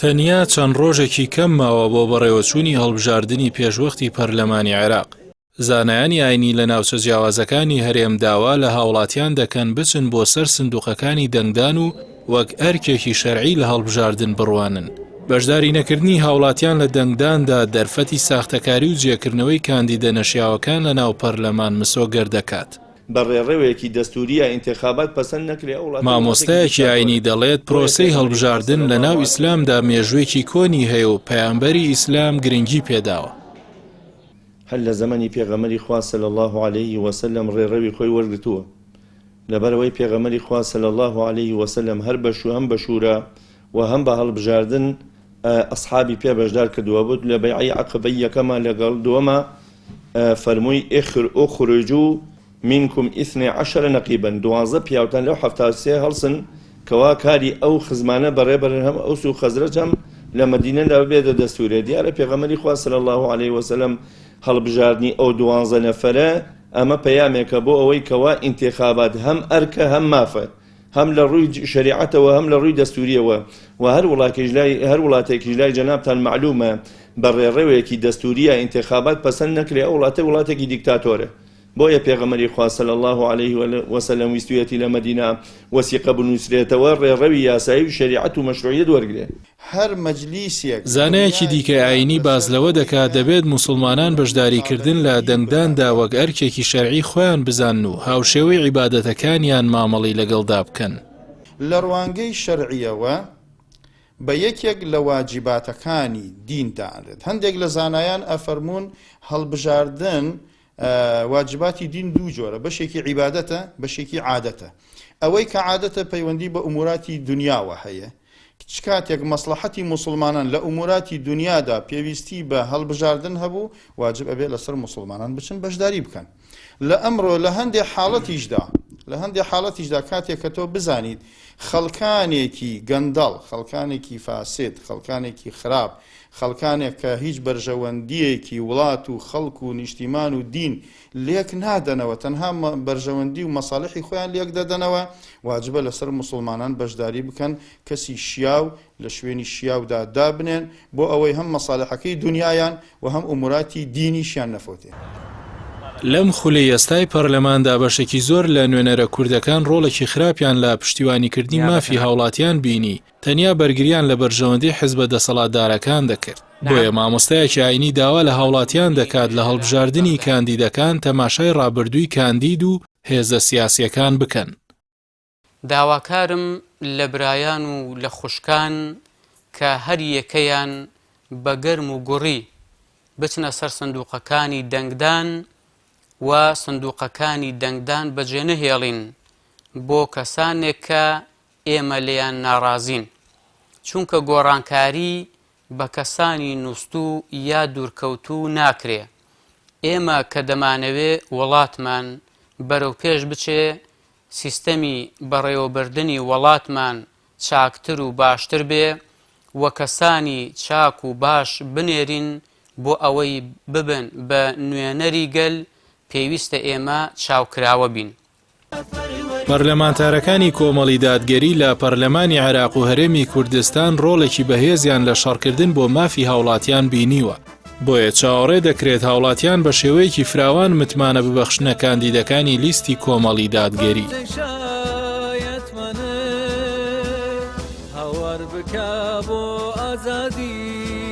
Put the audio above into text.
تەنیا چەند ڕۆژێکی کەم ماوە بۆ بەڕێوەچوونی هەڵبژاردنی پێشوەختی پەرلەمانی عێراق. زانایانی ئاینی لە ناوچە جیاوازەکانی هەرێم داوا لە هاوڵاتیان دەکەن بچن بۆ سەر سندوقەکانی دەنگدان و وەک ئەرکێکی شەرعی لە هەڵبژاردن بڕوانن. بەشداری نەکردنی هاوڵاتیان لە دەنگداندا دەرفەتی ساختەکاری و جێکردنەوەی کاندیدە نەشیاوەکان لە ناو پەرلەمان مسۆگەر دەکات. بە ڕێڕەوێکی دەستوورییە ئینتخابات پەسەند نەکرێ ئەو وڵاتە وڵاتێکی مامۆستایەکی دیکتاتۆرە. ئاینی دەڵێت بۆیە پرۆسەی پێغەمبەری خوا هەڵبژاردن صلی لە اللە ناو علیه ئیسلامدا مێژووێکی کۆنی هەیە و پەیامبەری ئیسلام گرنگی پێداوە. هەر لە زەمەنی پێغەمبەری خوا صلی اللە علیه وسلم ڕێڕەوی خۆی وەرگرتووە لەبەرئەوەی پێغەمبەری خوا صلی اللە علیه وسلم هەر بە هەم بە شورا و هەم بە هەڵبژاردن ئەسحابی پێ بەشدار کردووە بۆ لە بەیعەی عەقەبەی یەکەما لەگەڵ دووەما فەرمووی اخر اخرجوا منکم اثنی عشر نقیبا 12 پیاوتان لەو 73 هەڵسن کەوا کاری ئەو خزمانە بەڕێ بەرن هەم ئەوس و خەزرەج هەم لە مەدینەدا ببێتە دەستورێ دیارە پێغەمبەری خوا صلی اللە علیه وسلم هەڵبژاردنی ئەو دوانزە نەفەرە ئەمە پەیامێکە بۆ ئەوەی کەوا ئینتخابات هەم ئەرکە هەم مافە هەم لە ڕووی شەریعەتەوە هەم لە ڕووی دەستوریەوە و هەر وڵاکیش لای هەر وڵاتێکیش لای جەنابتان مەعلومە بە ڕێڕەوێکی دەستوریە ئینتخابات پەسەند نەکرێ ئەو وڵاتە وڵاتێکی دیکتاتۆرە بۆیە پێغەمبەری خوا صلی اللە علیه وسلم ویستویەتی لە مەدینە وەسیقە بنوسرێتەوە ڕێڕەوی یاسایی و شەریعەت و مەشروعیەت وەرگرێ. هەر مەجلیسێک زانایەکی بڕیاری دیکەی دا ئایینی باس لەسەر لەوە ئەوەی دەکات کە دەبێت موسڵمانان بەشداریکردن لە ئینتخاباتی دەنگداندا بکات. وەک ئەرکێکی شەرعی خۆیان بزانن و هاوشێوەی عیبادەتەکانیان مامەڵەی لەگەڵدا بکەن. لە ڕوانگەی شەرعییەوە بە یەکێک لە واجیباتەکانی دین دائەنرێت. هەندێک لە زانایان ئەفەرموون هەڵبژاردن واجباتی دین دوو جۆرە، بەشێکی عیبادەتە، بەشێکی عادەتە. ئەوەی کە عادەتە پەیوەندی بە ئوموراتی دونیاوە هەیە. چ کاتێک مەسڵەحەتی موسڵمانان لە ئوموراتی دونیادا پێویستی بە هەڵبژاردن هەبوو، واجب ئەبێ لەسەر موسڵمانان بچن بەشداری بکەن. لە ئەمڕۆ لە هەندێ حاڵەتیشدا لە هەندێ حاڵەتیشدا کاتێک کە تۆ بزانیت خەڵکانێکی گەندەڵ، خەڵکانێکی فاسد، خەڵکانێکی خراپ، خەڵکانێک کە هیچ بەرژەوەندییەکی وڵات و خەڵک و نیشتیمان و دین لێک نادەنەوە، تەنها بەرژەوەندی و مەساڵحی خۆیان لێک دەدەنەوە، واجبە لەسەر موسڵمانان بەشداری بکەن، کەسی شیاو لە شوێنی شیاودا دابنێن، بۆ ئەوەی هەم مەساڵحەکەی دونیایان و هەم ئوموراتی دینیشیان نەفەوتێ. لەم خولەی ئێستای پەرلەماندا بەشێکی زۆر لە نوێنەرە کوردەکان ڕۆڵێکی خراپیان لە پشتیوانیکردنی مافی هاوڵاتیان بینی، تەنیا بەرگریان لە بەرژەوەندی حزبە دەسەڵاتدارەکان دەکرد. بۆیە مامۆستایەکی ئاینی داوا لە هاوڵاتیان دەکات لە هەڵبژاردنی کاندیدەکان تەماشای ڕابردووی کاندید و هێزە سیاسیەکان بکەن. داواکارم لە برایان و لە خوشکان کە هەر یەکەیان بە گەرم و گوڕی بچنە سەر سندوقەکانی دەنگدان و سندوقەکانی دەنگدان بەجێنەهێڵین بۆ کەسانێک کە ئێمە لێیان ناڕازین چونکە گۆڕانکاری بە کەسانی نوستوو یا دوورکەوتوو ناکرێ ئێمە کە دەمانەوێ وەڵاتمان بەرەو پێش بچێ سیستەمی بەڕێوەبردنی وەڵاتمان چاکتر و باشتر بێ و کەسانی چاک و باش بنێرین بۆ ئەوەی ببن بە نوێنەری گەل پێویستە ئێمە چاوکراوە بین. پەرلەمانتارەکانی کۆمەڵی دادگەری لە پەرلەمانی عێراق و هەرێمی کوردستان ڕۆڵێکی بەهێزیان لە شەڕکردن بۆ مافی هاوڵاتیان بینیوە، بۆیە چاوەڕێ دەکرێت هاوڵاتیان بە شێوەیەکی فراوان متمانە ببەخشنە کاندیدەکانی لیستی کۆمەڵی دادگەری. هاوار بکە بۆ ئازادی.